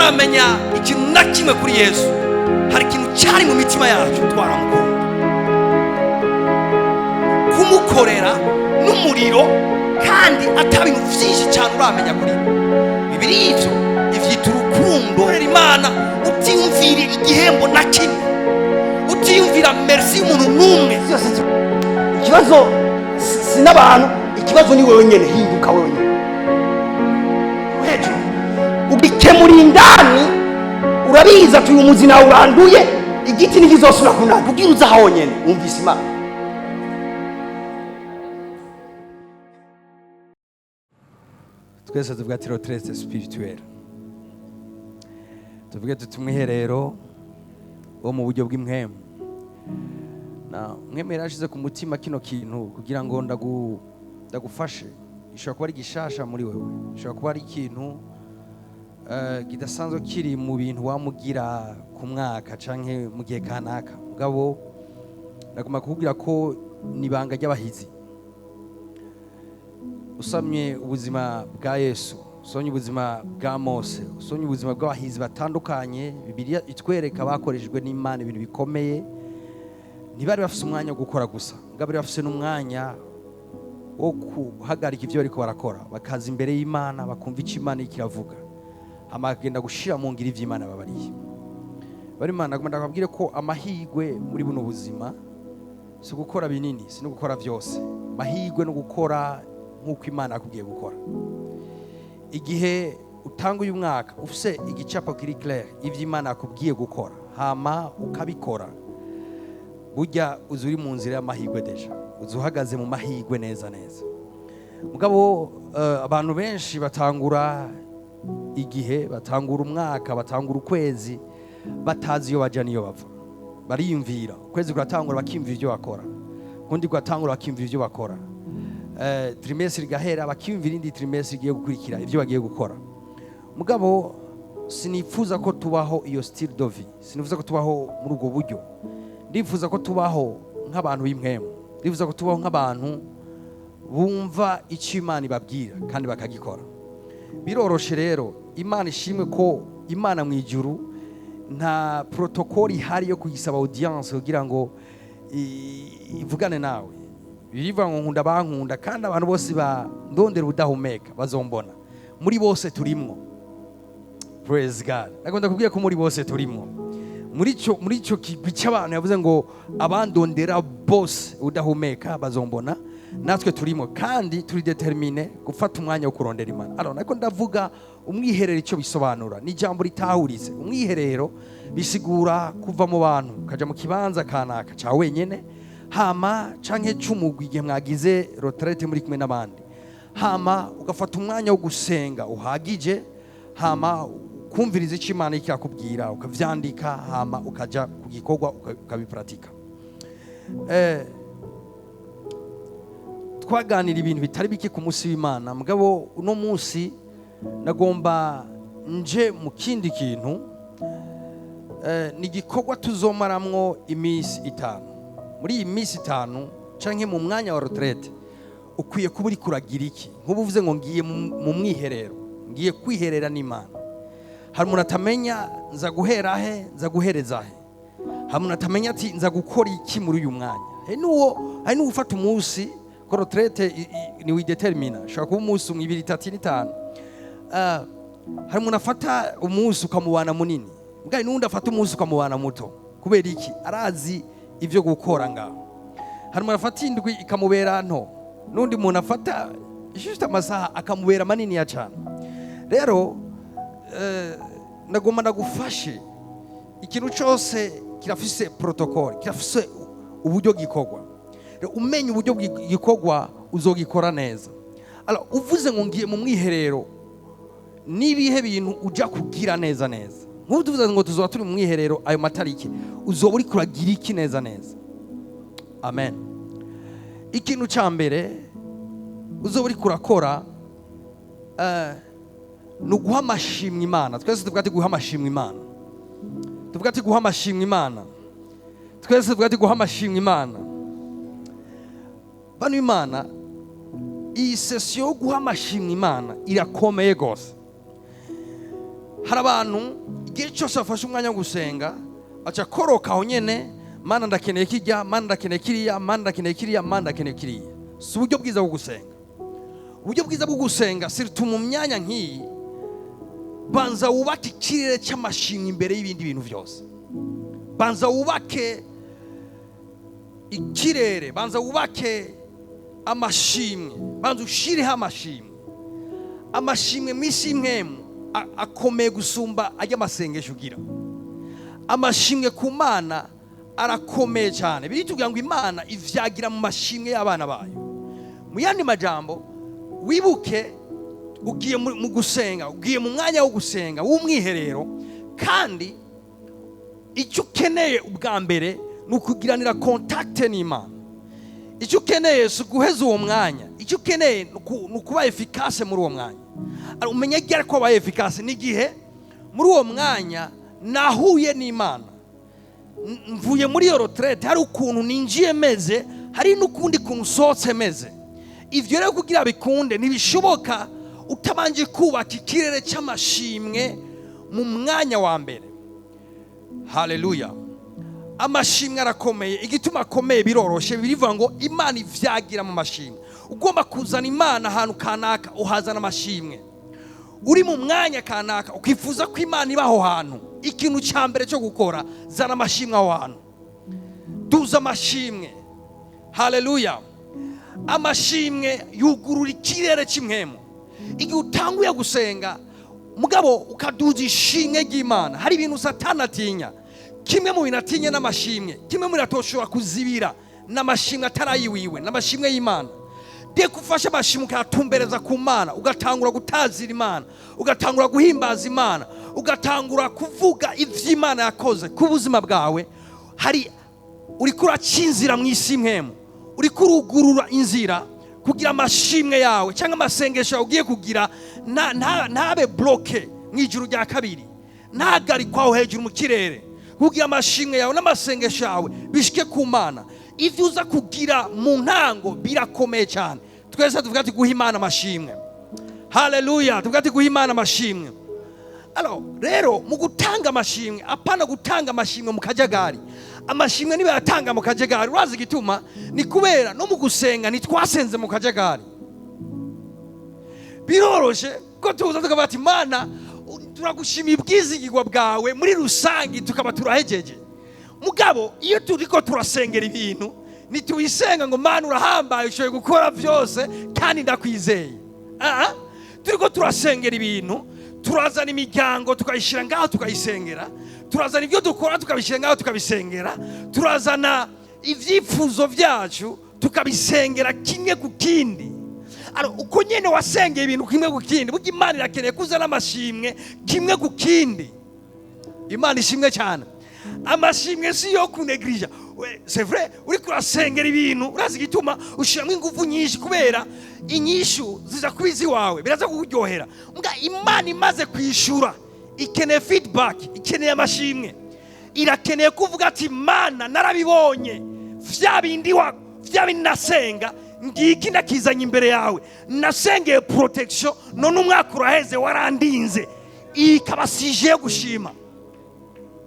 Tutaramenya ikintu na kimwe kuri Yesu, hari ikintu cyari mu mitima yacu, twaramukunda. Kumukorera n'umuriro kandi ata bintu byinshi cyane uramenya kuri we. Bibiri ivyo ivyita urukundo. Korera Imana utiyumvira igihembo na kimwe, utiyumvira merci y'umuntu n'umwe. Byose ikibazo si n'abantu, ikibazo ni wewe nyene. Hinduka wewe nyene hejuru, ugikemura indani. Urabizi ati uyu muzi nawe uranduye, igiti ntikizosubira kunanda kugira uza honyene wumvise Imana. Twese tuvuga ati retraite spirituelle, tuvuge tuti umwiherero wo mu buryo bw'impwemu. Na mwemu yarashize ku mutima kino kintu kugira ngo ndagufashe. Gishobora kuba ari gishasha muri wewe, gishobora kuba ari ikintu kidasanzwe kiri mu bintu wamugira ku mwaka canke mu gihe kanaka. Mugabo ndagomba kukubwira ko ni ibanga ry'abahizi. Usomye ubuzima bwa Yesu, usomye ubuzima bwa Mose, usomye ubuzima bw'abahizi batandukanye, Bibiliya itwereka bakoreshejwe n'Imana ibintu bikomeye. Ntibari bafise umwanya wo gukora gusa, mugabo bari bafise n'umwanya wo guhagarika ibyo bariko barakora, bakaza imbere y'Imana, bakumva icyo Imana iriko iravuga, hama bakagenda gushira mu ngiro ivyo Imana babariye. Bari Imana, nagomba ndababwire ko amahirwe muri buno buzima si gukora binini, si no gukora byose. Amahirwe no gukora nk'uko Imana yakubwiye gukora. Igihe utanga uyu mwaka ufise igicapo kiri clair ivyo Imana yakubwiye gukora, hama ukabikora, burya uza uri mu nzira y'amahirwe, déjà uza uhagaze mu mahirwe neza neza. Mugabo abantu benshi batangura igihe, batangura umwaka, batangura ukwezi batazi iyo baja n'iyo bava. Bariyumvira ukwezi kuratangura, bakiyumvira ibyo bakora, ukundi kuratangura, bakiyumvira ibyo bakora, trimestre igahera, bakiyumvira indi trimestre igiye gukurikira ibyo bagiye gukora. Mugabo sinifuza ko tubaho iyo style de vie, sinifuza ko tubaho muri ubwo buryo. Ndifuza ko tubaho nk'abantu b'impwemu, ndifuza ko tubaho nk'abantu bumva icyo Imana ibabwira kandi bakagikora. Biroroshe rero. Imana ishimwe ko Imana mu ijuru nta protocole ihari yo kuyisaba audience kugira ngo ivugane nawe. Birivuga ngo nkunda bankunda, kandi abantu bose bandondera ubudahumeka bazombona. Muri bose turimwo. Praise God. Nagomba kubwira ko muri bose turimwo, muri ico kigwi cy'abantu yavuze ngo abandondera bose udahumeka bazombona. Natwe turimo kandi turi déterminé gufata umwanya wo kurondera Imana. Alors, ariko ndavuga umwiherero, icyo bisobanura ni ijambo ritahuritse. Umwiherero bisigura kuva mu bantu ukaja mu kibanza kanaka ca wenyene, hama canke c'umugwi igihe mwagize retraite muri kumwe n'abandi, hama ugafata umwanya wo gusenga uhagije, hama ukumviriza icyo Imana iriko irakubwira, ukavyandika, hama ukaja ku gikorwa ukabiparatika. Twaganira ibintu bitari bike ku munsi w'Imana, mugabo uno munsi nagomba nje mu kindi kintu. Ni igikorwa tuzomaramwo iminsi 5. Muri iyi minsi 5 canke mu mwanya wa retraite, ukwiye kuba uri kuragira iki? Nk'ubu uvuze ngo ngiye mu mwiherero, ngiye kwiherera n'Imana. Hari umuntu atamenya nza guhera he, nza guhereza he. Hari umuntu atamenya ati nza gukora iki muri uyu mwanya. Hari n'uwo ufata umunsi ko retraite ni widetermina, ushobora kuba umunsi umwe, ibiri, itatu, n'itanu. Hari umuntu afata umunsi ukamubana munini, mbwa hari n'uwundi afata umunsi ukamubana muto. Kubera iki? Arazi ibyo gukora ngaho. Hari umuntu afata indwi ikamubera nto, n'undi muntu afata juste amasaha akamubera manini ya cyane. Rero nagomba ndagufashe. Ikintu cyose kirafise protocole, kirafise uburyo gikorwa. Rero umenya uburyo gikorwa, uzogikora neza. Alors, uvuze ngo ngiye mu mwiherero, nibihe bintu uja kugira neza neza? Nk'ubu tuvuze ngo tuzoba turi mu mwiherero ayo matariki, uzoba uri kuragira iki neza neza? Amen. Ikintu cya mbere uzoba uri kurakora ni uguha amashimwe Imana. Twese tuvuga ati guha amashimwe Imana. Tuvuga ati guha amashimwe Imana. Twese tuvuga ati guha amashimwe Imana. Bano Imana, iyi session yo guha amashimwe Imana irakomeye rwose. Hari igihe umuntu Hari abantu igihe cyose bafashe umwanya wo gusenga, aca koroka aho nyene: "Mana, ndakeneye kijya, Mana, ndakeneye kiriya, Mana, ndakeneye kiriya, Mana, ndakeneye kiriya." Si uburyo bwiza bwo gusenga. Uburyo bwiza bwo gusenga, surtout mu myanya nk'iyi, banza wubake ikirere cy'amashimwe imbere y'ibindi bintu byose. Banza wubake ikirere, banza wubake amashimwe, banza ushireho amashimwe. Amashimwe mu isi y'impwemu akomeye gusumba ajya amasengesho ugira. Amashimwe ku Mana arakomeye cyane. Biritubwira ngo Imana ivyagira mu mashimwe y'abana bayo. Mu yandi majambo, wibuke ugiye mu gusenga, ugiye mu mwanya wo gusenga w'umwiherero, kandi icyo ukeneye ubwa mbere ni ukugiranira contact n'Imana. Icyo ukeneye si uguheza uwo mwanya, icyo ukeneye ni ukuba efficace muri uwo mwanya. Umenya ryari ko wabaye efficace? N'igihe muri uwo mwanya nahuye n'Imana, mvuye muri iyo retraite, hari ukuntu ninjiye meze, hari n'ukundi kuntu usohotse meze. Ibyo rero kugira bikunde, ntibishoboka utabanje kubaka ikirere cy'amashimwe mu mwanya wa mbere. Haleluya! Amashimwe arakomeye. Igituma akomeye biroroshe, birivuga ngo Imana ivyagira mu mashimwe. Ugomba kuzana Imana ahantu kanaka, uhazana amashimwe. Uri mu mwanya kanaka, ukifuza ko Imana iba aho hantu, ikintu cya mbere cyo gukora, zana amashimwe aho hantu, duza amashimwe. Haleluya! Amashimwe yugurura ikirere cy'impwemu. Igihe utanguye gusenga, mugabo ukaduza ishimwe ry'Imana, hari ibintu Satani atinya. Kimwe mu bintu atinya n'amashimwe. Kimwe mu bintu atoshobora kuzibira n'amashimwe atarayiwiwe, n'amashimwe y'Imana. Deka ufashe amashimwe ukayatumbereza ku Mana, ugatangura gutazira Imana, ugatangura guhimbaza Imana, ugatangura kuvuga iby'Imana yakoze ku buzima bwawe, hari uriko uraca inzira mu isi mpwemu, uriko urugurura inzira kugira amashimwe yawe cyangwa amasengesho yawe ugiye kugira ntabe bloqué mu ijuru rya kabiri, ntahagarikwe aho hejuru mu kirere, kugira amashimwe yawe n'amasengesho yawe bishike ku Mana. Ibyo uza kugira mu ntango birakomeye cyane. Twese tuvuga ati: "Guha Imana amashimwe." Haleluya! Tuvuga ati: "Guha Imana amashimwe." Alors, rero mu gutanga amashimwe, apana gutanga amashimwe mu kajagari. Amashimwe niba yatanga mu kajagari, urazi igituma? Ni kubera no mu gusenga ntitwasenze mu kajagari. Biroroshe ko tuza tukavuga ati: "Mana, turagushimiye ubwizigirwa bwawe muri rusange," tukaba turahejeje. Mugabo iyo turiko turasengera ibintu, ntitubisenga ngo: "Mana, urahambaye, ushoboye gukora byose kandi ndakwizeye." Ah, turiko turasengera ibintu, turazana imiryango tukayishyira ngaho tukayisengera, turazana ibyo dukora tukabishyira ngaho tukabisengera, turazana ibyifuzo byacu tukabisengera kimwe ku kindi. Alors, uko nyene wasengeye ibintu kimwe ku kindi, burya Imana irakeneye kuzana amashimwe kimwe ku kindi. Imana ishimwe cyane. Amashimwe si yo kunegirija. C'est vrai, uriko urasengera ibintu, urazi igituma ushyiramo ingufu nyinshi? Kubera inyishu ziza kuba iziwawe, biraza kukuryohera. Mbwa Imana imaze kwishura, ikeneye feedback, ikeneye amashimwe, irakeneye kuvuga ati: "Mana, narabibonye, vya bindi wa vya bindi nasenga, ngiki ndakizanye imbere yawe. Nasengeye protection, none umwaka uraheze, warandinze." Iyi ikaba sujet yo gushima.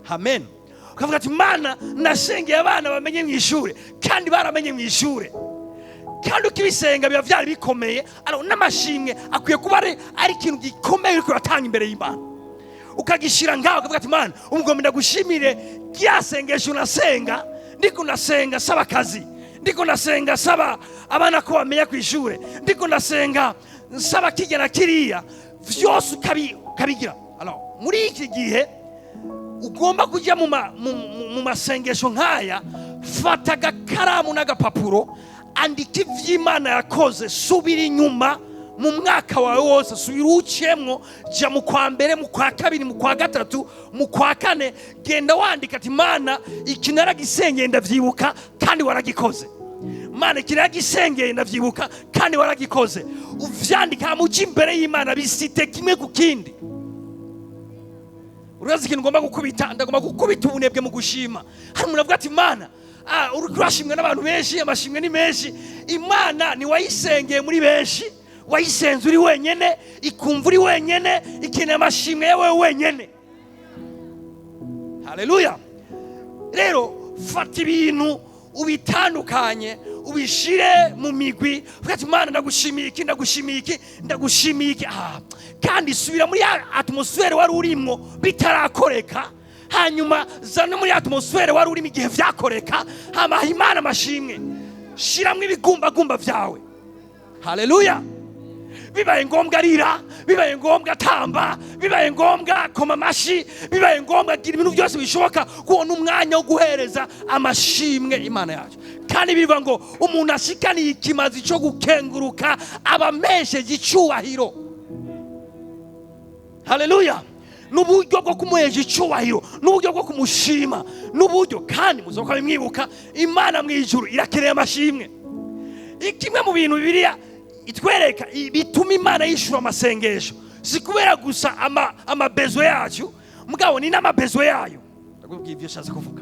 Amen. Ukavuga ati: "Mana, nasengeye abana bamenye mu ishuri, kandi baramenye mu ishuri." Kandi ukibisenga biba byari bikomeye. Alors, n'amashimwe akwiye kuba ari ikintu gikomeye uriko uratanga imbere y'Imana, ukagishyira ngaho, ukavuga ati: "Mana, ubwo ndagushimire rya sengesho nasenga, ndiko ndasenga saba akazi, ndiko ndasenga saba abana ko bamenya ku ishuri, ndiko ndasenga nsaba kijya na kiriya." Vyose ukabigira. Alors, muri iki gihe ugomba kujya mu masengesho nk'aya, fata agakaramu n'agapapuro, andika ivy'Imana yakoze. Subira inyuma mu mwaka wawe wose, subira uwuciyemwo, jya mu kwa mbere, mu kwa kabiri, mu kwa gatatu, mu kwa kane, genda wandika ati: "Mana, iki naragisengeye ndavyibuka, kandi waragikoze. Mana, iki naragisengeye ndavyibuka, kandi waragikoze." Uvyandika, hama uje imbere y'Imana, bisite kimwe ku kindi. Urazi ikintu ngomba gukubita? Ndagomba gukubita ubunebwe mu gushima. Hari umuntu avuga ati: "Mana, uriko urashimwa n'abantu benshi, amashimwe ni menshi." Imana ntiwayisengeye muri benshi. Wayisenze uri wenyene, ikumva uri wenyene, ikeneye amashimwe yawe wenyene. Haleluya! Rero fata ibintu ubitandukanye, ubishire mu migwi, uvuga ati: "Imana, ndagushimiye iki, ndagushimiye iki, ndagushimiye iki." Kandi subira muri ya atmosphère wari urimwo bitarakoreka, hanyuma zana muri atmosphère wari urimo igihe vyakoreka, hama ha Imana amashimwe. Shiramwo ibigumbagumba vyawe. Haleluya! Bibaye ngombwa rira, bibaye ngombwa tamba, bibaye ngombwa koma amashi, bibaye ngombwa gira ibintu byose bishoboka kubona umwanya wo guhereza amashimwe Imana yacu. Kandi bivuga ngo umuntu ashikaniye ikimazi cyo gukenguruka aba amesheje icyubahiro. Haleluya! N'uburyo bwo kumuhesha icyubahiro, n'uburyo bwo kumushima, n'uburyo kandi muzoka bimwibuka. Imana mu ijuru irakeneye amashimwe. Kimwe mu bintu Bibiliya itwereka bituma Imana yishura amasengesho, si kubera gusa amabezo yacu, mugabo ni n'amabezo yayo. Ndakubwira ibyo nshatse kuvuga.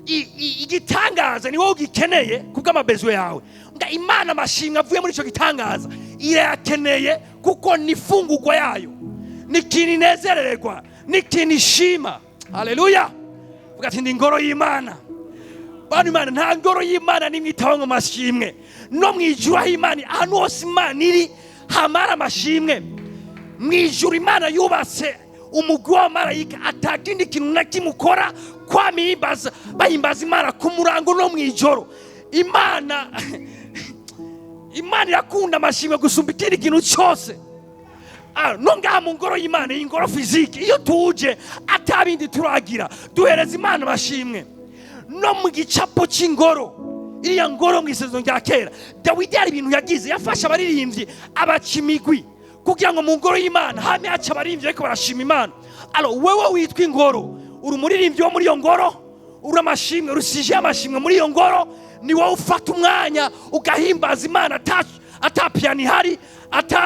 Igitangaza ni wowe ugikeneye kubw'amabezo yawe. Mbwa Imana amashimwe avuye muri icyo gitangaza irayakeneye, kuko ni ifungurwa yayo, ni ikintu inezerererwa, ni ikintu ishima. Haleluya! Vuga ati: "Ndi ingoro y'Imana." Bantu, Imana, nta ngoro y'Imana nimwe itabamo amashimwe. No mu ijuru aho Imana, ahantu hose Imana iri hamara amashimwe. Mu ijuru Imana yubatse umugwi w'abamarayika, atakindi kintu na kimwe ukora kwamihimbaza, bahimbaza Imana ku murango no mu ijoro. Imana irakunda amashimwe gusumba ikindi kintu cyose. No ngaha mu ngoro y'Imana, iyi ngoro physique, iyo tuje atabindi turagira, duhereza Imana amashimwe. No mu gicapo cy'ingoro, iriya ngoro mu Isezerano rya Kera, Dawidi hari ibintu yagize: yafashe abaririmbyi, abaca imigwi kugira ngo mu ngoro y'Imana hame haca abaririmbyi ariko barashima Imana. Alors wewe witwa ingoro, uri umuririmbyi wo muri iyo ngoro, uri amashimwe, rusije amashimwe muri iyo ngoro. Ni wowe ufata umwanya ugahimbaza Imana ata piyano ihari, ata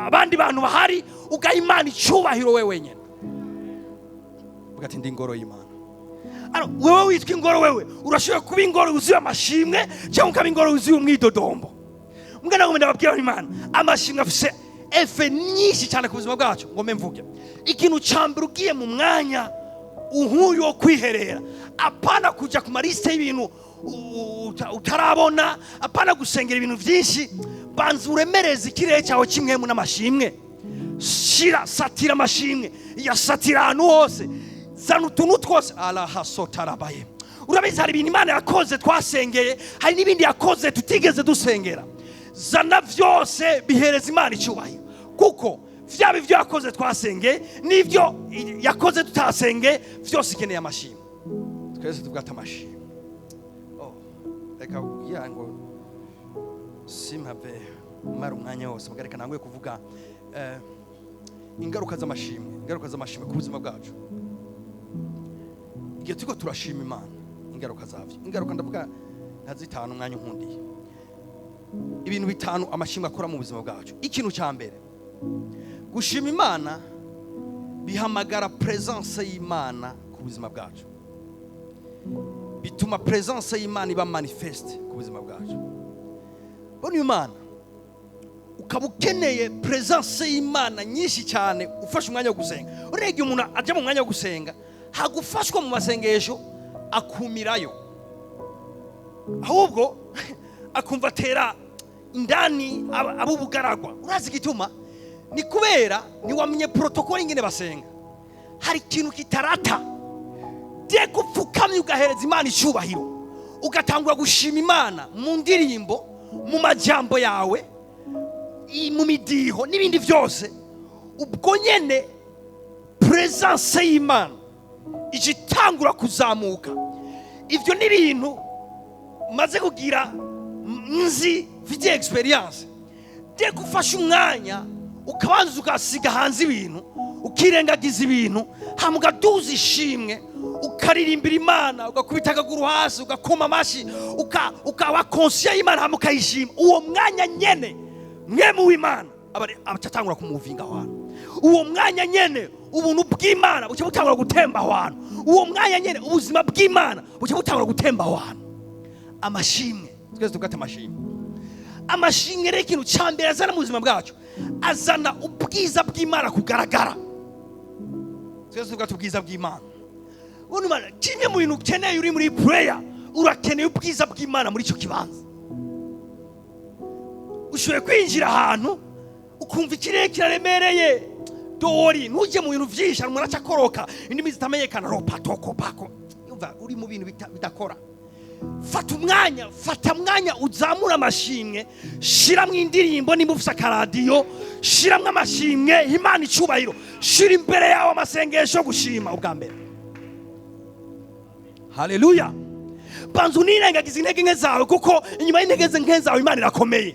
abandi bantu bahari, ugaha Imana icyubahiro we wenyine, uvuga ati: "Ndi ingoro y'Imana." Alors, wewe witwa ingoro, wewe urashobora kuba ingoro yuzuye amashimwe cyangwa ukaba ingoro yuzuye umwidodombo. Mbwa ngo ndababwira, Imana, amashimwe afise effet nyinshi cyane ku buzima bwacu. Ngo mbe mvuge ikintu cya mbere: ugiye mu mwanya nk'uyu wo kwiherera, apana kujya ku ma liste y'ibintu utarabona, apana gusengera ibintu byinshi, banza uremereze ikirere cyawe kimwemu n'amashimwe. Shira satira amashimwe, yasatira ahantu hose, zana utuntu twose arahasotarabaye. Urabizi, hari ibintu Imana yakoze twasengeye, hari n'ibindi yakoze tutigeze dusengera. Zana byose, bihereza Imana icyubahiro, kuko vyaba ibyo yakoze twasengeye n'ibyo yakoze tutasengeye, byose ikeneye amashimwe. Twese tuvuga ati: "Amashimwe." Oh, reka kugira ngo simpave mara umwanya wose, muga reka ntanguye kuvuga ingaruka z'amashimwe, ingaruka z'amashimwe ku buzima bwacu. Igihe turiko turashima Imana, ingaruka zavyo, ingaruka ndavuga nka zitanu, umwanya unkundiye. Ibintu bitanu amashimwe akora mu buzima bwacu. Ikintu cya mbere, gushima Imana bihamagara presence y'Imana ku buzima bwacu, bituma presence y'Imana iba manifeste ku buzima bwacu. Bona Imana, ukaba ukeneye presence y'Imana nyinshi cyane, ufashe umwanya wo gusenga. Urebye umuntu ajya mu mwanya wo gusenga, hagufashwa mu masengesho, akumirayo, ahubwo akumva atera indani ab'ubugaragwa. Urazi igituma? Ni kubera ntiwamenye protocole ingene basenga. Hari ikintu kitarata de gupfukamye, ugahereza Imana icyubahiro, ugatangura gushima Imana mu ndirimbo, mu majambo yawe, mu midiho n'ibindi byose. Ubwo nyene presence y'Imana ije itangura kuzamuka. Ibyo ni ibintu maze kugira nzi, mfite expérience de gufasha umwanya, ukabanza ugasiga hanze ibintu, ukirengagiza ibintu, hama ugaduza ishimwe, ukaririmbira Imana, ugakubita akaguru hasi, ugakoma amashyi, ukaba conscient y'Imana, hama ukayishima. Uwo mwanya nyene mwemu w'Imana aca atangura kumuvinga aho hantu. Uwo mwanya nyene ubuntu bw'Imana buca butangura gutemba aho hantu. Uwo mwanya nyene ubuzima bw'Imana buca butangura gutemba aho hantu. Amashimwe, twese tugata amashimwe. Amashimwe rero, ikintu cya mbere azana mu buzima bwacu, azana ubwiza bw'Imana kugaragara. Twese tuvuga ati ubwiza bw'Imana. Ubundi kimwe mu bintu ukeneye uri muri prayer, urakeneye ubwiza bw'Imana muri icyo kibanza. Ushoboye kwinjira ahantu ukumva ikirere kiraremereye, dori ntujye mu bintu byinshi. Hari umuntu aca akoroka indimi zitamenyekana, ropa toko pako, yumva uri mu bintu bidakora. Fata umwanya, fata umwanya uzamure amashimwe, shiramo indirimbo. Nimba ufite akaradiyo, shiramo amashimwe, Imana icyubahiro, shira imbere yawe amasengesho yo gushima ubwa mbere. Haleluya! Banza unirengagiza intege nke zawe, kuko inyuma y'intege nke zawe Imana irakomeye.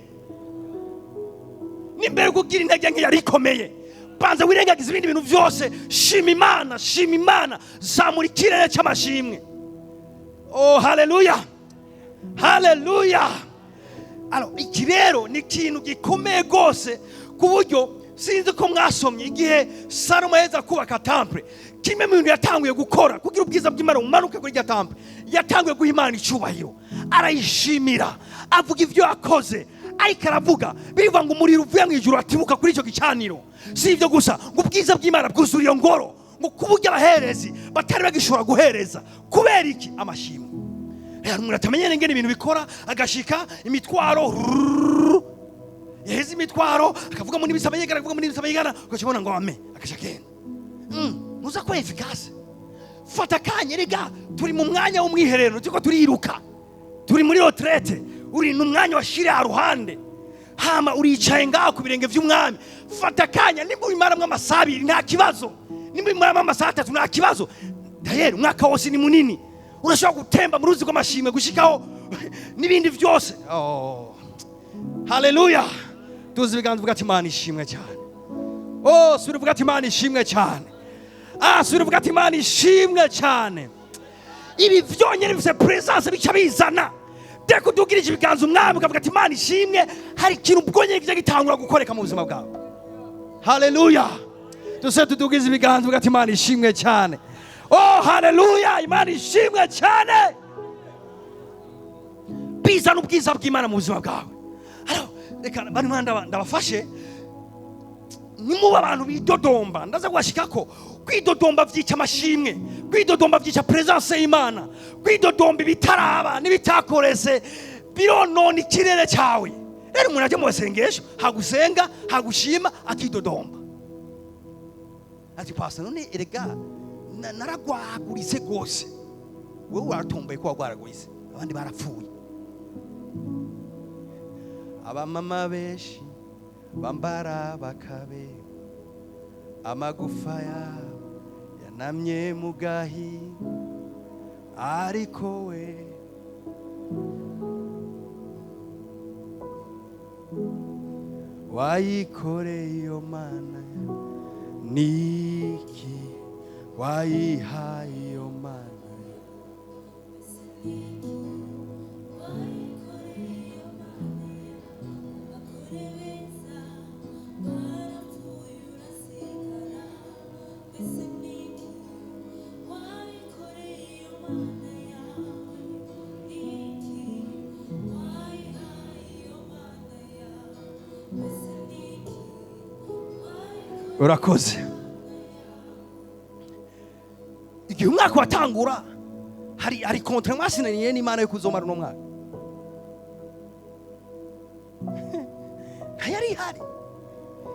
N'imbere yo kugira intege nke yari ikomeye. Banza wirengagiza ibindi bintu byose, shima Imana, shima Imana, zamura ikirere cy'amashimwe. Oh, haleluya, haleluya! Alors, iki rero ni ikintu gikomeye rwose, ku buryo sinzi ko mwasomye igihe Salomo yaheza kubaka temple, kimwe mu bintu yatanguye gukora kugira ubwiza bw'Imana bumanuke kuri irya temple, yatanguye guha Imana icyubahiro, arayishimira, avuga ibyo yakoze. Ariko aravuga, bivuga ngo umuriro uvuye mu ijuru atibuka kuri icyo gicaniro. Si ibyo gusa, ngo ubwiza bw'Imana bwuzura iyo ngoro, ngo ku buryo abaherezi batari bagishobora guhereza. Kubera iki? Amashimwe. Rero umuntu atamenyere ingene ibintu bikora, agashika imitwaro rurururu. Yaheze imitwaro, akavuga muri bisamenyekana, akavuga muri bisamenyekana, ukakibona ngo ame, akaca agenda. Ntuza kuba efficace. Fata akanya. Rega turi mu mwanya w'umwiherero, turiko turiruka, turi muri retraite. Uri ni umwanya washiriye haruhande, hama uricaye ngaho ku birenge vy'umwami. Fata akanya. Nimba ubimaramwo amasaha 2, nta kibazo. Nimba ubimaramwo amasaha 3, nta kibazo. Dayeri umwaka wose ni munini, urashobora gutemba mu ruzi rw'amashimwe gushikaho n'ibindi byose. Oh. Haleluya! Tuzi ibiganza, uvuga ati Imana ishimwe cyane. Oh, subira uvuga ati Imana ishimwe cyane. Ah, subira uvuga ati Imana ishimwe cyane. Ibi byonyine bifite presence, bica bizana deka udugirije ibiganza umwami, ukavuga ati Imana ishimwe. Hari ikintu ubwo nyine kijya gitangura gukoreka mu buzima bwawe. Haleluya! Duse tudugize ibiganza, uvuga ati Imana ishimwe cyane. Oh, haleluya! Imana ishimwe cyane. Bizana ubwiza bw'Imana mu buzima bwawe. Alors, reka bari ndabafashe, nimuba abantu bidodomba. Ndaza kubashika ko kwidodomba vyica amashimwe, kwidodomba vyica presence y'Imana, kwidodomba ibitaraba n'ibitakorese bironona ikirere cyawe. Rero umuntu ajya mu masengesho, hagusenga, hagushima, akidodomba ati pastor, none erega naragwaguritse rwose. Wowe waratomboye ko wagwaraguritse, abandi barapfuye. Abamama benshi bambara bakabe, amagufa yabo yanamye mu gahi, ariko we wayikoreye iyo Mana, niki wayihaye iyo Mana? Urakoze. Igihe umwaka watangura, hari contrat mwasinaniye n'Imana yo kuzomara uno mwaka? Ntayari ihari.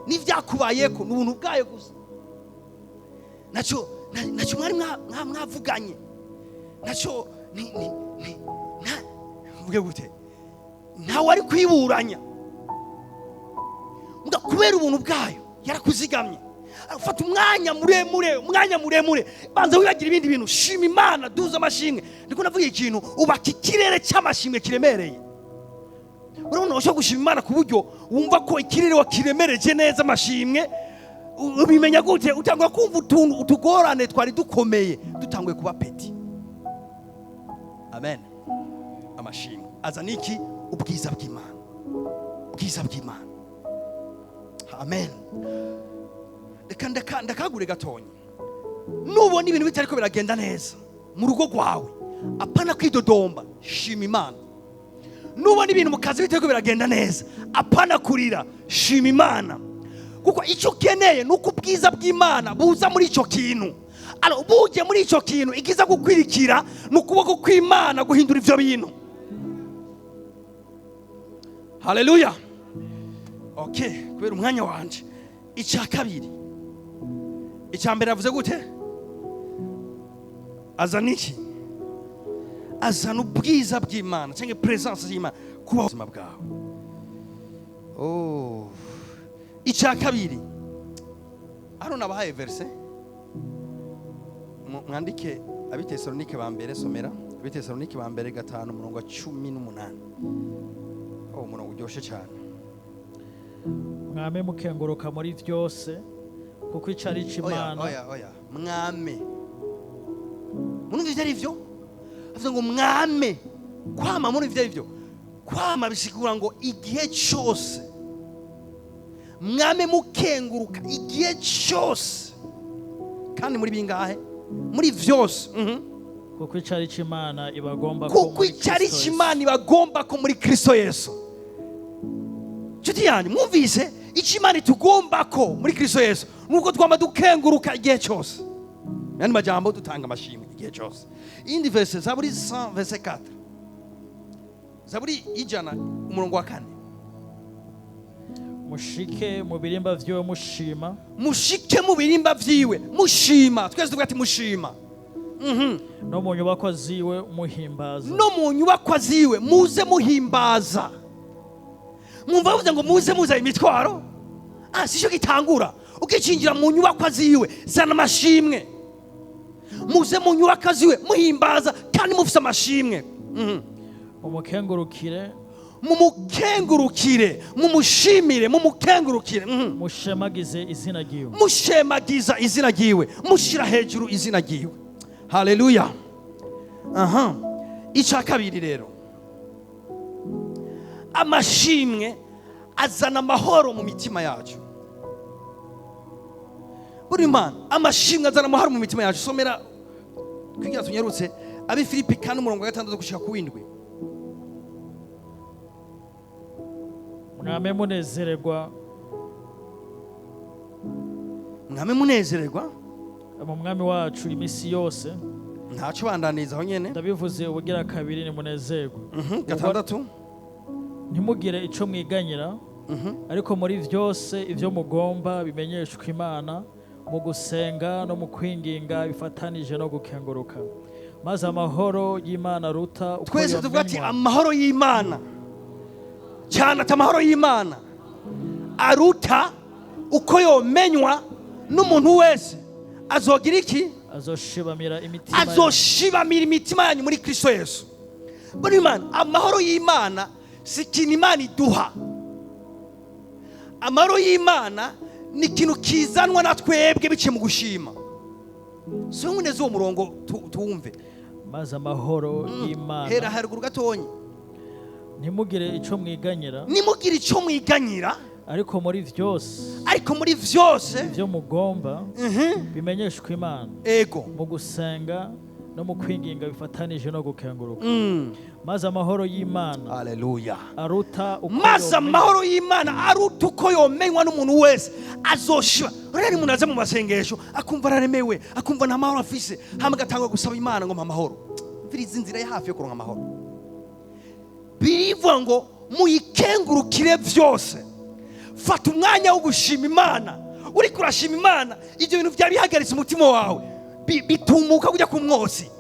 N'ivyakubayeko ni ubuntu bwayo gusa. Nacyo mwari mwavuganye nacyo mvuge gute, ntawe ari kwiburanya. Muga kubera ubuntu bwayo yarakuzigamye. Fata umwanya muremure, umwanya muremure, banza wibagira ibindi bintu, shima Imana, duza amashimwe. Ndiko navuga ikintu, ubaka ikirere cy'amashimwe kiremereye. Urabona ushobora gushima Imana ku buryo wumva ko ikirere wakiremereje neza amashimwe. Ubimenya gute? Utangura kumva utuntu utugorane twari dukomeye dutanguye kuba petits. Amen. Amashimwe azana iki? Ubwiza bw'Imana, ubwiza bw'Imana. Amen. Reka ndakagure gatonya. Nubona ibintu bitariko biragenda neza mu rugo rwawe, apana kwidodomba, shima Imana. Nubona ibintu mu kazi bitariko biragenda neza, apana kurira, shima Imana, kuko icyo ukeneye ni uko ubwiza bw'Imana buza muri icyo kintu. Alors, bujye muri icyo kintu, ikiza gukwirikira ni ukuboko kw'Imana guhindura ibyo bintu. Haleluya! Okay, kubera umwanya wanje, icya kabiri, icya mbere yavuze gute? Azana iki? Azana ubwiza bw'Imana cyangwa presence y'Imana kubaho ubuzima bwawe. Oh. Icya kabiri hano nabahaye verse. Mwandike Abitesalonike ba mbere, somera Abitesalonike ba mbere 5, umurongo wa 18. Oh, umurongo uryoshye cyane. Mwame mukenguruka muri byose, kuko ico ari Oya. Imana. Oya, oya, mwame murumva ibyo ari byo? Avuze ngo mwame, kwama. Murumva ibyo ari byo? Kwama bisigura ngo igihe cyose. Mwame mukenguruka igihe cyose, kandi muri bingahe? Muri byose. Kuko ico ari Imana ibagomba ko Kuko muri icyo ari Kristo Yesu. Imana ibagomba ko muri Kristo Yesu. Nshuti yanjye, mwumvise icyo Imana itugomba ko muri Kristo Yesu? Nuko twama dukenguruka igihe cyose, mu yandi majambo dutanga amashimwe igihe cyose. Iyindi verse, Zaburi 100 verse 4, Zaburi 100, umurongo wa 4. Mushike mu birimba vyiwe mushima. Mushike mu birimba vyiwe mushima. Twese tuvuga ati mushima. No mu nyubakwa ziwe muhimbaza. No mu nyubakwa ziwe muze muhimbaza. Mwumva bavuze ngo muze muzanye imitwaro? Ah, si cyo gitangura. Ukicinjira mu nyubakwa ziwe, zana amashimwe. Muze mu nyubakwa ziwe muhimbaza kandi mufise amashimwe. Mumukengurukire. Mumukengurukire, mumushimire, mumukengurukire. Mushemagize izina ryiwe. Mushemagiza izina ryiwe, mushira hejuru izina ryiwe. Haleluya! Aha, icya kabiri rero, amashimwe azana amahoro mu mitima yacu. Buri mana, amashimwe azana amahoro mu mitima yacu. Somera kugira tunyarutse, Abi Filipi 4, umurongo wa 6 gushika ku 7. Mwame munezererwa. Mwame munezererwa mu Mwami wacu iminsi yose. Ntacyo, bandaniza aho nyene. Ndabivuze ubugira kabiri, nimunezerwe. 6. Ntimugire ico mwiganyira, ariko muri vyose ivyo mugomba bimenyeshwa Imana mu gusenga no mu kwinginga bifatanije no gukenguruka, maze amahoro y'Imana ruta uko Twese tuvuga ati yomenywa. Amahoro y'Imana cyane, ati amahoro y'Imana aruta uko yomenywa n'umuntu wese azogira iki? Azoshibamira imitima yanyu. Azoshibamira imitima yanyu muri Kristo Yesu. Buri Imana, amahoro y'Imana si ikintu Imana iduha. Amahoro y'Imana ni ikintu kizanwa na twebwe biciye mu gushima. Si neza uwo murongo tuwumve. Maze amahoro Hera y'Imana. Haruguru gatonyi. Ntimugire ico mwiganyira, Nimugire icyo mwiganyira, ariko muri vyose ariko muri vyose ivyo mugomba bimenyeshwa Imana mu gusenga no mu kwinginga bifatanije no gukenguruka, maze amahoro y'Imana Haleluya! aruta uko Maze yomenywa amahoro y'Imana aruta uko yomenywa n'umuntu wese azoshiba. Rero umuntu aza mu masengesho akumva araremewe, akumva nta mahoro afise, hama agatangwa gusaba Imana ngo mpa amahoro. Mviriza, inzira ya hafi yo kuronka amahoro, birivuga ngo muyikengurukire byose. Fata umwanya wo gushima Imana. Uriko urashima Imana, ibyo bintu byari bihagaritse umutima wawe bitumuka kujya ku mwotsi.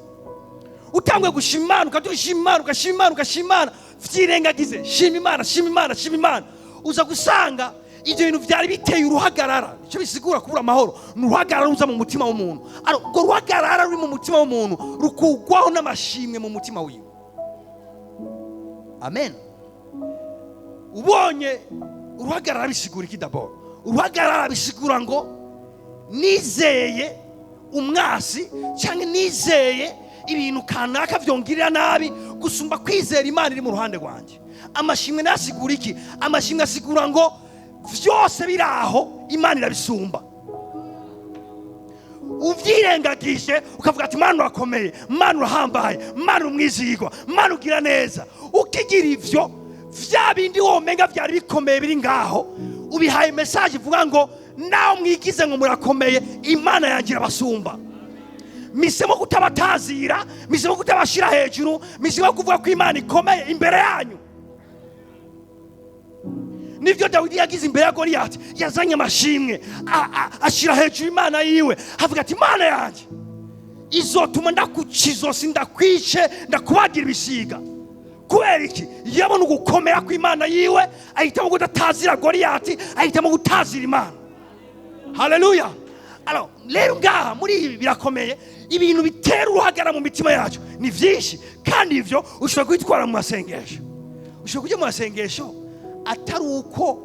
Utanguye gushima Imana, ukadushima Imana, ugashima Imana, ugashima Imana, vyirengagize. Shima Imana, shima Imana, shima Imana, uza gusanga ibyo bintu byari biteye uruhagarara. Icyo bisigura kubura amahoro ni uruhagarara ruza mu mutima w'umuntu. Alors, urwo ruhagarara ruri mu mutima w'umuntu rukugwaho n'amashimwe mu mutima wiwe. Amen. Ubonye uruhagarara bisigura iki? D'abord, uruhagarara bisigura ngo nizeye umwasi cyangwa nizeye ibintu kanaka byongirira nabi gusumba kwizera Imana iri mu ruhande rwanjye. Amashimwe nasigura iki? Amashimwe asigura ngo vyose biri aho, Imana irabisumba. Uvyirengagije ukavuga ati: "Mana urakomeye, Mana urahambaye, Mana umwizigwa, Mana ugira neza." Ukigira ivyo, vya bindi womenga vyari bikomeye biri ngaho, ubihaye message ivuga ngo: "Nawe mwigize ngo murakomeye, Imana yanjye irabasumba. Misemo kutabatazira, misemo kutabashira hejuru, misemo kuvuga ko Imana ikomeye imbere yanyu." Nivyo Dawidi yagize imbere ya Goliyati. Yazanye amashimwe, ashira hejuru Imana yiwe, avuga ati: "Imana yanjye izotuma ndakuca izosi, ndakwice, ndakubagira ibisiga." Kubera iki? Yabona ugukomera kw'Imana yiwe, ahitamo kudatazira Goliyati, ahitamo gutazira Imana. Haleluya! Alors, rero ngaha muri ibi birakomeye. Ibintu bitera uruhagara mu mitima yacu ni byinshi, kandi ivyo ushobora kwitwara mu masengesho. Ushobora kujya mu masengesho atari uko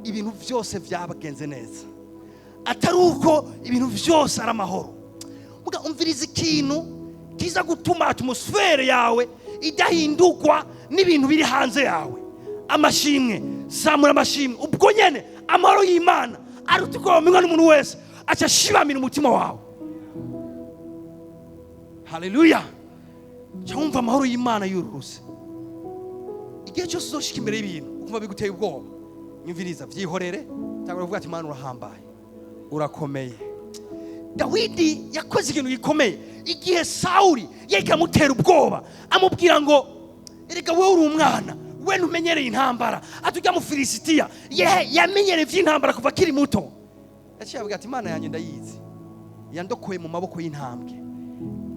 ibintu byose byabagenze neza, atari uko ibintu byose ari amahoro. Muga umviriza, ikintu kiza gutuma atmosphère yawe idahindurwa n'ibintu biri hanze yawe: amashimwe. Zamura amashimwe, ubwo nyene amahoro y'Imana aruta uko wamenywa n'umuntu wese aca ashibamira umutima wawe. Haleluya! Ca wumva amahoro y'Imana yururuse. Igihe cyose uzoshika imbere y'ibintu ukumva biguteye ubwoba, nyumviriza, vyihorere, cyangwa uvuga ati: "Mana urahambaye, urakomeye." Dawidi yakoze ikintu gikomeye igihe Sawuli yariko amutera ubwoba, amubwira ngo: "Erega wowe uri umwana, we ntumenyereye intambara." Ati: "Ujya mu Filisitiya yehe yamenyereye ivy'intambara kuva akiri muto." Yaciye avuga ati: "Imana yanjye ndayizi, yandokoye mu maboko y'intambwe."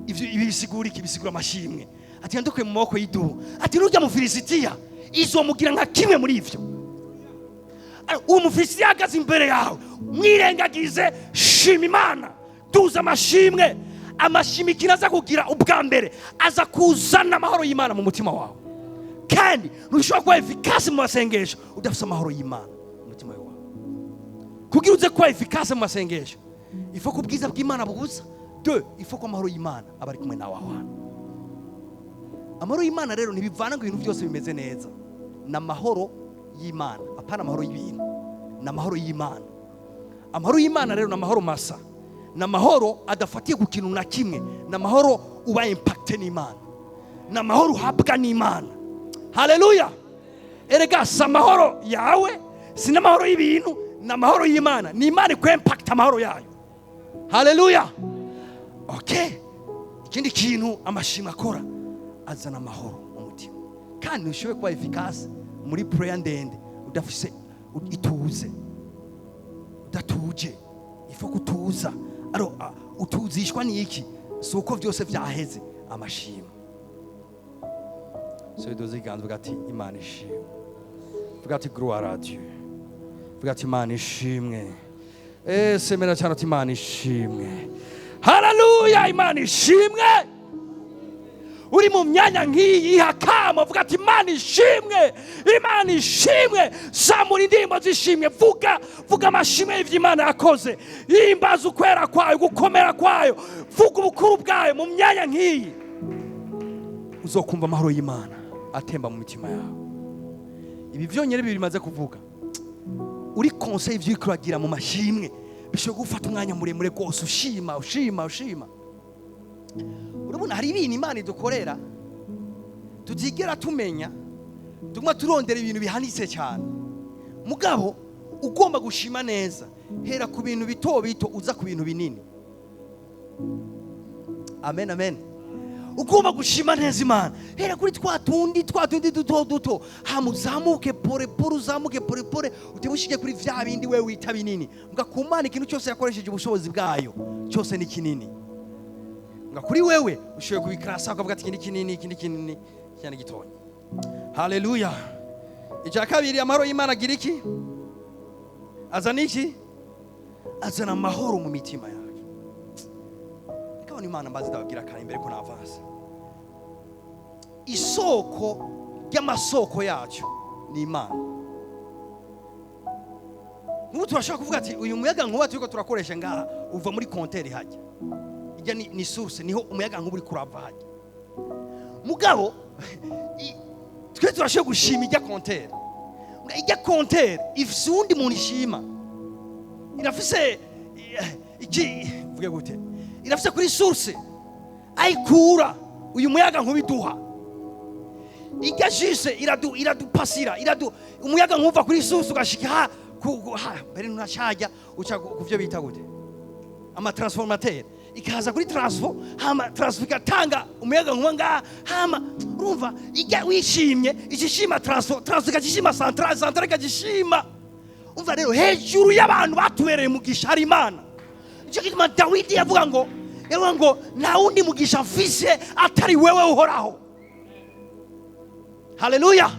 Ivyo ibi bisigura iki? Bisigura amashimwe. Ati: "Yandokoye mu maboko y'idubu." Ati: "Nurya mu Filisitiya izomugira nka kimwe muri ivyo." Uwo Mufilisitiya ahagaze imbere yawe, mwirengagize, shima Imana, tuza amashimwe. Amashimwe, ikintu aza kugira ubwa mbere, aza kuzana amahoro y'Imana mu mutima wawe. Kandi ntushobora kuba efficace mu masengesho udafite amahoro y'Imana mu mutima wawe. Kugira uze kuba efficace mu masengesho, il faut ko ubwiza bw'Imana bubuza de, il faut ko amahoro y'Imana aba ari kumwe nawe aho hantu. Amahoro y'Imana rero ntibivana ngo ibintu byose bimeze neza. Ni amahoro y'Imana, apana amahoro y'ibintu, ni amahoro y'Imana. Amahoro y'Imana rero ni amahoro masa, ni amahoro adafatiye ku kintu na kimwe, ni amahoro uba impacté n'Imana, ni amahoro uhabwa n'Imana. Haleluya! Erega si amahoro yawe, si n'amahoro y'ibintu, ni amahoro y'Imana. Ni Imana ikwempakita amahoro yayo. Haleluya! Okay, ikindi kintu amashimwe akora, azana amahoro mu mutima. Kandi ntushoboye kuba efficace muri prayer ndende udafise ituze, udatuje. Il faut kutuza. Alors utuzishwa n'iki? Si uko byose byaheze. Amashimwe. So idoze iganza, vuga ati: "Imana ishimwe." Vuga ati: "Gloire à Dieu." Vuga ati: "Imana ishimwe." Semera cyane ati: "Imana ishimwe." Haleluya! Imana ishimwe. Uri mu myanya nk'iyi, hakama vuga ati: "Imana ishimwe, Imana ishimwe." Zamura indirimbo zishimwe, vuga, vuga amashimwe y'ivyo Imana yakoze, himbaza ukwera kwayo, gukomera kwayo, vuga ubukuru bwayo. Mu myanya nk'iyi uzokumva amahoro y'Imana atemba mu mitima yawe. Ibi byonyine bibiri bimaze kuvuga, uri conseil ivyo uriko uragira mu mashimwe, bishobora gufata umwanya muremure rwose ushima, ushima, ushima. Urabona, hari ibintu Imana idukorera tutigera tumenya. Tuguma turondera ibintu bihanitse cyane. Mugabo ugomba gushima neza, hera ku bintu bito bito, uza ku bintu binini. Amen, amen. Ugomba gushima neza Imana, hera kuri twa tundi, twa tundi duto duto, hama uzamuke pore pore, uzamuke pore pore, utebe ushike kuri vya bindi wewe wita binini. Mbwa ku Mana, ikintu cyose yakoresheje ubushobozi bwayo cyose ni kinini. Mbwa kuri wewe ushoboye kubikarasa ukavuga ati: "Iki ni kinini, iki ni kinini, iki ni gitonya." Haleluya! Icya kabiri, amahoro y'Imana agira iki? Azana iki? Azana amahoro mu mitima yacu. Reka Imana mbazi ndababwira kare imbere ko navanse. Isoko ry'amasoko yacu ni Imana. Nk'ubu turashobora kuvuga ati: "Uyu muyaga nkuba turiko turakoresha ngaha uva muri compteur hajya ijya ni source, niho umuyaga nkuba uri kurava hajya." Mugabo twe turashobora gushima ijya compteur. Ijya compteur ifise uwundi muntu ishima, irafise iki, mvuge gute? Irafise kuri source ayikura uyu muyaga nkubiduha. Ijya jise iradupasira, iradu umuyaga nkuva kuri source ugashika ha ha mbere ntunashajya uca ku byo bita gute, amatransformateur, ikaza kuri transfo, hama transfo igatanga umuyaga nkuba ngaha. Hama urumva ijya wishimye ikishima transfo, transfo ikagishima centrale, centrale ikagishima. Umva rero, hejuru y'abantu batubereye umugisha hari Imana. Nicyo gituma Dawidi yavuga ngo nta wundi mugisha mfise atari wewe Uhoraho. Haleluya!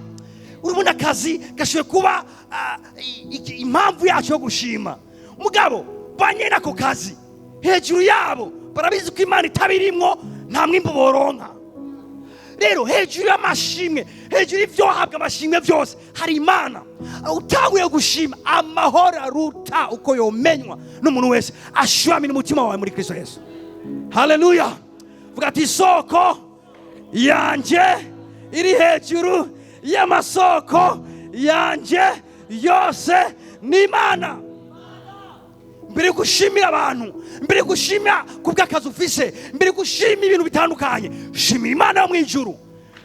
Urabona akazi gashoboye kuba impamvu yacu yo gushima. Mugabo ba nyene ako kazi, hejuru yabo barabizi ko Imana itabirimwo nta mwimbu boronka. Rero hejuru y'amashimwe, hejuru y'ibyo wahabwa amashimwe byose, hari Imana. Utanguye gushima, amahoro aruta uko yomenywa n'umuntu wese ashuramira umutima wawe muri Kristo Yesu. Haleluya! Vuga ati: "Isoko yanjye iri hejuru y'amasoko yanjye yose ni Imana." Mbere yo gushimira abantu, mbere yo gushimira ku bw'akazi ufise, mbere yo gushima ibintu bitandukanye, shimira Imana yo mu ijuru.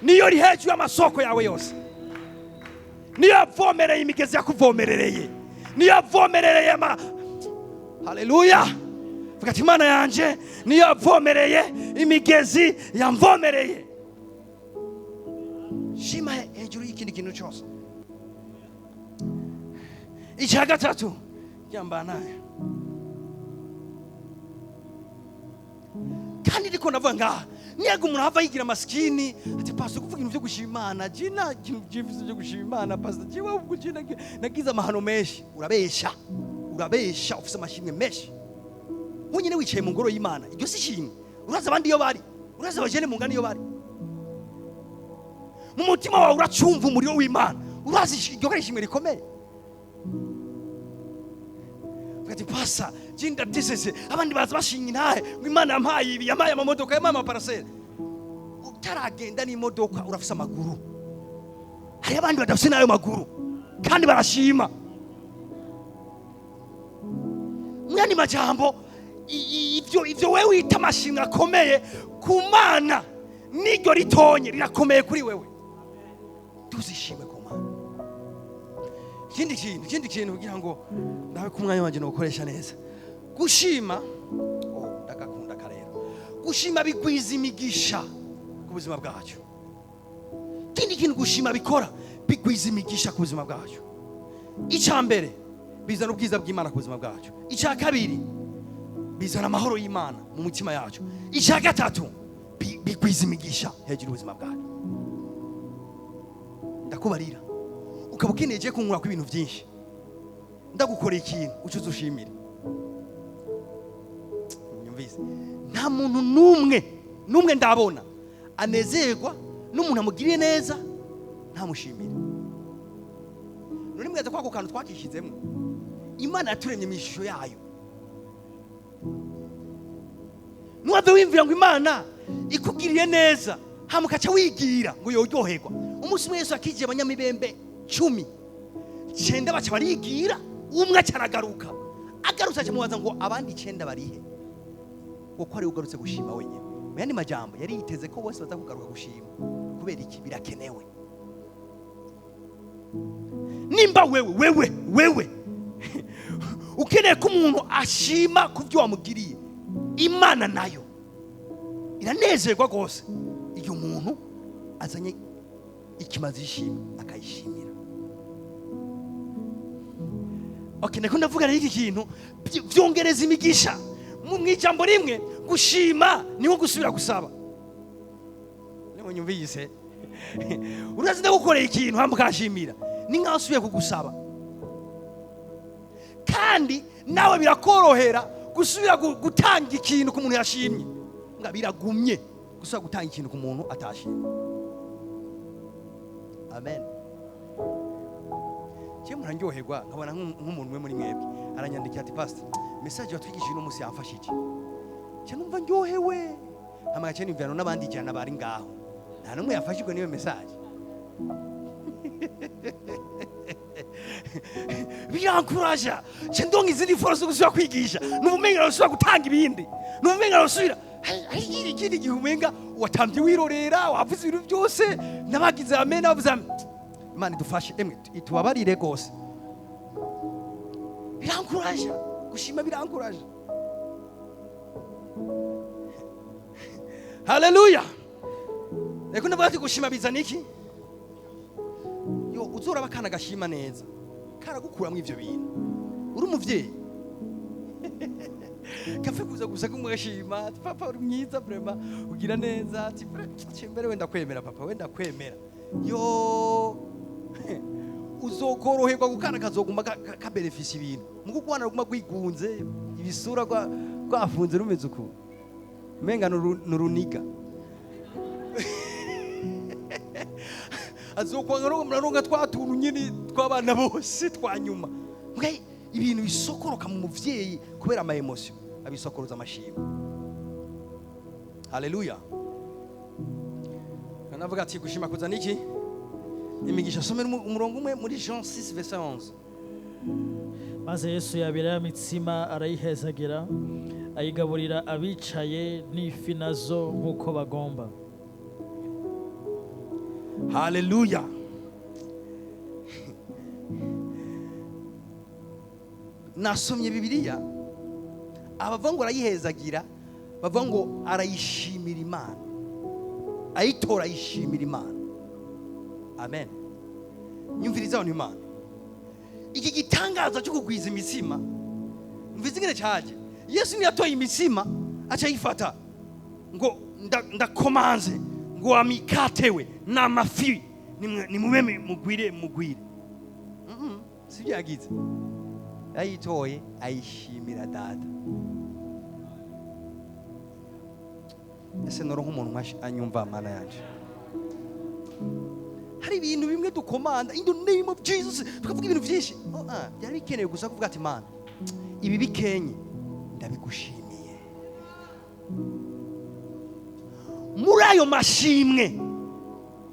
Niyo iri hejuru y'amasoko yawe yose, niyo yavomereye imigezi yakuvomerereye, niyo yavomerereye ama. Haleluya! Vuga ati: "Imana yanjye niyo yavomereye imigezi yamvomereye." Shima hejuru y'ikindi kintu cyose. Icya gatatu ryambanaye, kandi ndiko ndavuga ngaha, niyaga umuntu ava yigira masikini ati: "Pastor, kuvuga ibintu byo gushima Imana, je nta kintu byifise byo gushima Imana. Pastor, jewe ubwo je nagize amahano menshi." Urabesha, urabesha. Ufise amashimwe menshi. Wenyine wicaye mu ngoro y'Imana, iryo si ishimwe? Uraza abandi iyo bari, uraza abajene mu ngano iyo bari, mu mutima wawe uracumva umuriro w'Imana. Urazi iryo ko ari ishimwe rikomeye. Uvuga ati: "Pasa, je ndatesese, abandi baza bashinga intahe ngo Imana yampaye ibi, yampaye amamodoka, yampaye amaparcelle." Utaragenda n'imodoka, urafise amaguru. Hari abandi badafise n'ayo maguru kandi barashima. Mu yandi majambo, ivyo wewe wita amashimwe akomeye, ku Mana n'iryo ritonye rirakomeye kuri wewe. Tuzishime ku Mana. Ikindi kintu kugira ngo ndabe ko umwanya wanje nawukoresha neza, gushima, oh, ndagakunda karero. Gushima bigwiza imigisha ku buzima bwacu. Ikindi kintu gushima bikora, bigwiza imigisha ku buzima bwacu. Icya mbere, bizana ubwiza bw'Imana ku buzima bwacu. Icya kabiri, bizana amahoro y'Imana mu mitima yacu. Icya gatatu, bigwiza imigisha hejuru y'ubuzima bwacu. Ndakubarira, ukaba ukeneye je kunkura ku ibintu byinshi, ndagukoreye ikintu, uca uza ushimire. Unyumvise? Nta muntu n'umwe n'umwe ndabona anezerwa n'umuntu amugiriye neza ntamushimire. None mwibaza ko ako kantu twakishyizemo? Imana yaturemye mu ishusho yayo. Ntiwave wiyumvira ngo Imana ikugiriye neza hama ukaca wigira ngo yoryoherwa. Umunsi umwe Yesu akijije abanyamibembe 10, 9 baca barigira, umwe aca aragaruka. Agarutse aca mubaza ngo: "Abandi 9 barihe, kuko ari ugarutse gushima wenyine?" Mu yandi majambo, yari yiteze ko bose baza kugaruka gushima. Kubera iki? Birakenewe. Nimba wewe ukeneye ko umuntu ashima ku byo wamugiriye, Imana nayo iranezerwa rwose iyo umuntu azanye ikimazi y'ishimwe akayishimira. Okay, ndiko ndavuga rero, iki kintu vyongereza imigisha. Mu ijambo rimwe, gushima niho gusubira gusaba. Niho nyumvise, urazi ndagukoreye ikintu hama ukashimira, ni nkaho usubiye kugusaba, kandi nawe birakorohera gusubira gutanga ikintu ku muntu yashimye. Nga biragumye gusubira gutanga ikintu ku muntu atashimye. Amen. Je murandyoherwa nkabona nk'umuntu umwe muri mwebwe aranyandikira ati: "Pastor, message watwigishije uno munsi yamfashije." Je numva ndyohewe, hama gace nimvira n'abandi 100 bari ngaho, nta n'umwe yafashijwe n'iyo message. Birankuraja nce ndonka izindi force zo gusubira kwigisha, nubumenga gusubira gutanga ibindi, nubumenga gusubira. Hari ikindi gihe umenga watambye wirorera, wavuze ibintu byose, n'abagize amen bavuze amen. Imana idufashe, emwe itubabarire rwose. Birankuraja gushima, birankuraja. Haleluya. Reko ndavuga ati gushima bizana iki? Yo uzoraba akana gashima neza karagukuramo ivyo bintu. Uri umuvyeyi kafe kuza gusa kumwashima ati papa uri mwiza vraiment, ugira neza, ati mbere wenda kwemera papa, wenda kwemera. Yo uzokoroherwa gukana kazoguma ka benefisi ibintu muko kwana ruguma gwigunze ibisura rwafunze rumeze uku menga nuruniga azokwanga muraronga twatuntu nyine tw'abana bose twanyuma. Mbwe ibintu bisokoroka mu muvyeyi kubera ama emotion abisokoroza amashimwe. Haleluya. Kanavuga ati gushima kuzana iki? Imigisha. Somera umurongo umwe muri Jean 6 verset 11. Maze Yesu yabira imitsima arayihezagira, ayigaburira abicaye n'ifi nazo nk'uko bagomba. Haleluya. Nasomye Bibiliya, abavuga ngo arayihezagira, bavuga ngo arayishimira Imana, ayitora ayishimira Imana. Amen. Nyumviriza abantu Imana. Iki gitangaza cyo kugwiza imitsima, mvize ingene cyaje. Yesu ntiyatoye imitsima aca ayifata ngo ndakomanze ngo amikatewe n'amafi nimube mugwire mugwire. Sibyo yagize. Yayitoye ayishimira data. Ese noro nk'umuntu anyumva mana yanje. Hari ibintu bimwe dukomanda in the name of Jesus, tukavuga ibintu byinshi. Byari bikenewe gusa kuvuga ati Mana ibi bikenye ndabigushimiye. Muri ayo mashimwe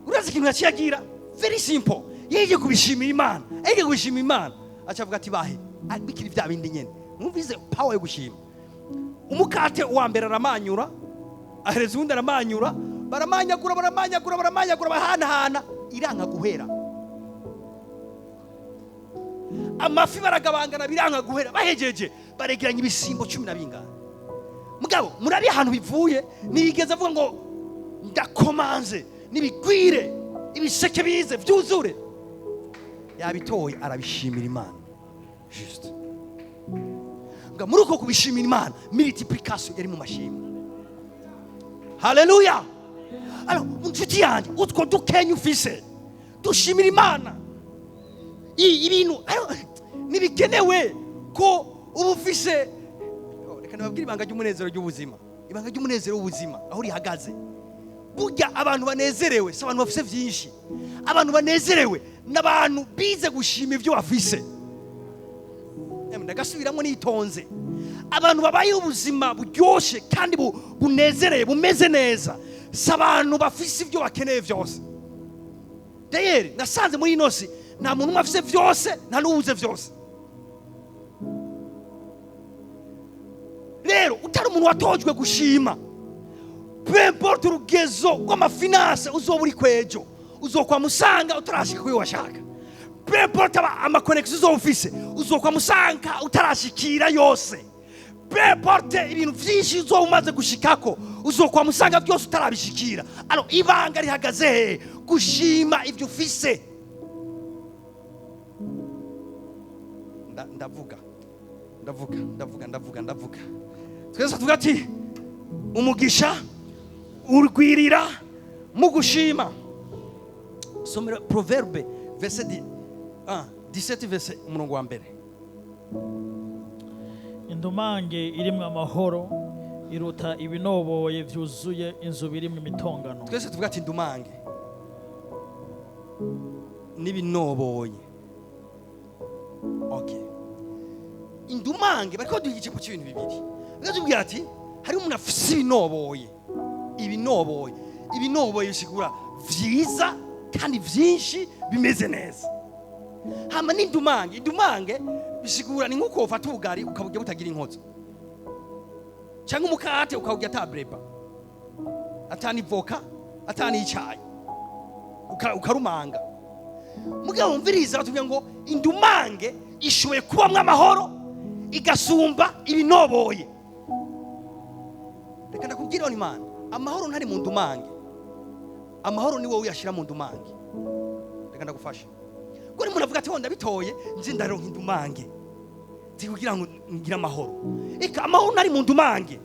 urazi ikintu yaciyagira very simple. Yeje kubishimira Imana, yeje kubishimira Imana, acavuga ati bahe bikiri bya bindi nyene. Mwumvise power yo gushima. Umukate wa mbere aramanyura, ahereza uwundi aramanyura, baramanyagura baramanyagura baramanyagura, bahanahana, iranka guhera. Amafi baragabangana biranka guhera, bahejeje baregeranya ibisimbo 12. Mugabo murabi ahantu bivuye, nigeze avuga ngo ndakomanze nibigwire ibiseke bize byuzure. Yabitoye arabishimira Imana. Juste. Nga muri uko kubishimira Imana, multiplication yari mu mashimwe. Haleluya. Alors inshuti yanjye, utwo dukenya ufise dushimira Imana. Ibintu nibikenewe ko uba ufise. Reka nababwire ibanga ry'umunezero ry'ubuzima, ibanga ry'umunezero w'ubuzima aho rihagaze. Burya abantu banezerewe si abantu bafise byinshi. Abantu banezerewe n'abantu bize gushima ibyo bafise. Ndagasubiramo nitonze. Abantu babaye ubuzima buryoshe kandi bunezereye bumeze neza si abantu bafise ibyo bakeneye byose. Dayeri nasanze muri ino si nta muntu umwe afise byose, nta n'uwuze byose. Rero utari umuntu watojwe gushima, peu importe urugezo rw'amafinanse uzoba uri kwejo, uzokwa musanga utarashika kuyo washaka. Peu importe amakonekisi uzoba ufise, uzokwa musanga utarashikira yose. Peu importe ibintu vyinshi uzoba umaze gushikako, uzokwa musanga byose utarabishikira. Alors ibanga rihagaze he? Gushima ivyo ufise. Ndavuga ndavuga ndavuga ndavuga ndavuga. Twese tuvuga ati umugisha urwirira mu gushima. Somera Proverbe verset 17 verset umurongo wa mbere. Indumange irimwe amahoro iruta ibinoboye vyuzuye inzu birimwe imitongano. Twese tuvuga ati indumange n'ibinoboye. Okay. Indumange bariko duha igice cy'ibintu bibiri. Bakatubwira ati hari umuntu afise ibinoboye. Ibinoboye, ibinoboye bisigura vyiza kandi vyinshi bimeze neza. Hama n'indumange, indumange bisigura ni nk'uko wofata ubugari ukaburya butagira inkozo, cyangwa umukate ukawurya ata breba, ata n'ivoka, ata n'icayi, ukarumanga. Mugabo wumviriza, batubwira ngo indumange ishoboye kubamwo amahoro igasumba ibinoboye. Reka ndakubwira, Imana, amahoro ntari mu ndumange, amahoro ni wowe uyashyira mu ndumange. Reka ndagufasha. Kuko umuntu avuga ati: "Wenda ndabitoye, nje ndaronka indumange nzi kugira ngo ngire amahoro." Eka, amahoro ntari mu ndumange.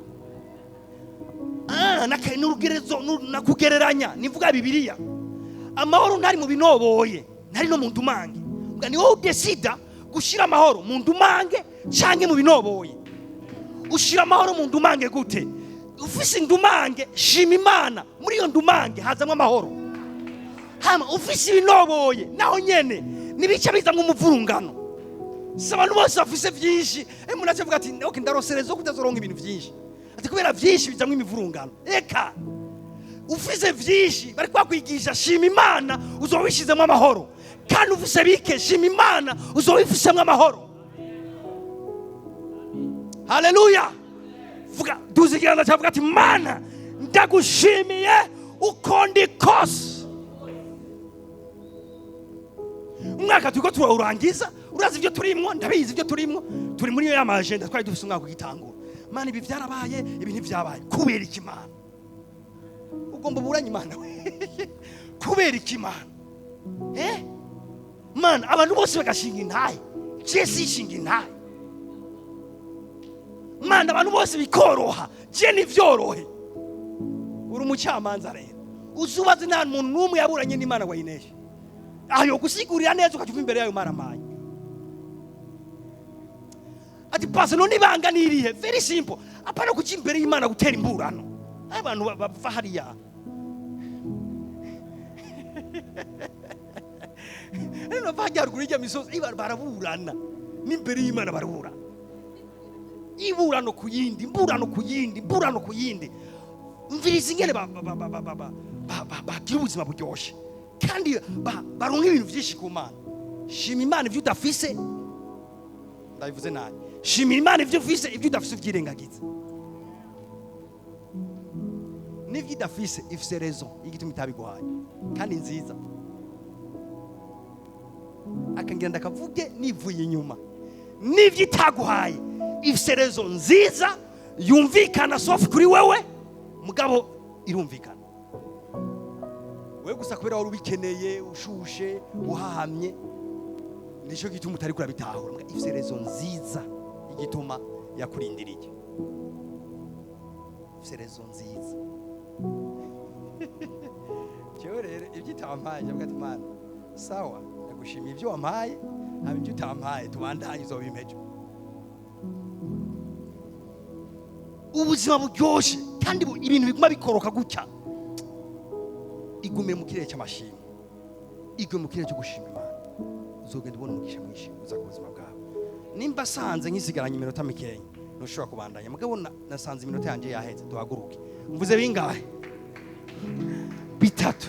Ah, n'urugerezo nakugereranya nivuga Bibiliya, amahoro ntari mu binoboye, ntari no mu ndumange. Ubwo ni wowe udesida gushyira amahoro mu ndumange canke mu binoboye. Ushyira amahoro mu ndumange gute? Ufise indumange, shima Imana, muri iyo ndumange hazamwo amahoro. Hama ufise ibinoboye, naho nyene nibica bizamwo umuvurungano. Si abantu bose bafise vyinshi. Umuntu aca avuga ati: "Okay, ndarosereza ko utazoronka ibintu vyinshi," ati kubera vyinshi bizamwo imivurungano. Eka, ufise vyinshi, bari kwakwigisha, shima Imana, uzoba wishizemo amahoro. Kandi ufise bike, shima Imana, uzoba wifisemo amahoro. Haleluya! Vuga, duza ikiganza cyavuga ati: "Mana, ndagushimiye uko ndi kose." Umwaka turiko turawurangiza. Urazi ibyo turimwo, ndabizi ibyo turimwo. Turi muri ya ma agenda twari dufise umwaka ugitangura. Mana, ibi byarabaye, ibi ntibyabaye, kubera iki? Mana, ugomba uburanye Imana we, kubera iki? Mana, Mana, abantu bose bagashinga intahe, je sishinga intahe. Mana, abantu bose bikoroha, je ntivyorohe. Uri umucamanza rero, uzubaze. Nta muntu n'umwe yaburanye n'Imana wayinesha. Ayo gusigurira neza, ukaca uva imbere yayo maramaye ati: "Pasi none ibanga ni irihe?" Very simple. Apana kuja imbere y'Imana gutera imburano. Abantu bava hariya rero, bava hajya haruguru y'ijya misozi, baraburana n'imbere y'Imana, baraburana, iburano ku yindi, imburano ku yindi, imburano ku yindi. Umviriza ingene bagira ubuzima buryoshe kandi baronka ibintu byinshi ku Mana. Shima Imana ibyo udafise. Ndabivuze nabi. Shimira Imana ibyo ufise, ibyo udafise ubyirengagize. N'ibyo idafise, ifise raison y'igituma itabiguhaye, kandi nziza. Akangira ndakavuge nivuye inyuma: n'ibyo itaguhaye ifise raison nziza yumvikana, sauf kuri wewe, mugabo irumvikana. Wewe gusa kubera wari ubikeneye, ushushe, uhahamye, nicyo gituma utari kurabitahura. Mbwa ifise raison nziza igituma yakurindiriye, ifise raison nziza. Jewe rero ibyo itampaye, ndavuga ati: "Mana, sawa, ndagushimiye ibyo wampaye, haba ibyo utampaye tubandanye, uzobimpejo." Ubuzima buryoshe kandi ibintu biguma bikoroka gutya. Igumire mu kirere cy'amashimwe, igumire mu kirere cyo gushima Imana, uzogenda ubona umugisha mwinshi uza ku buzima bwawe. Nimba asanze nkisigaranye iminota mikeya, ntushobora kubandanya, mugabo nasanze iminota yanjye yaheze. Duhaguruke. Mvuze bingahe? Bitatu.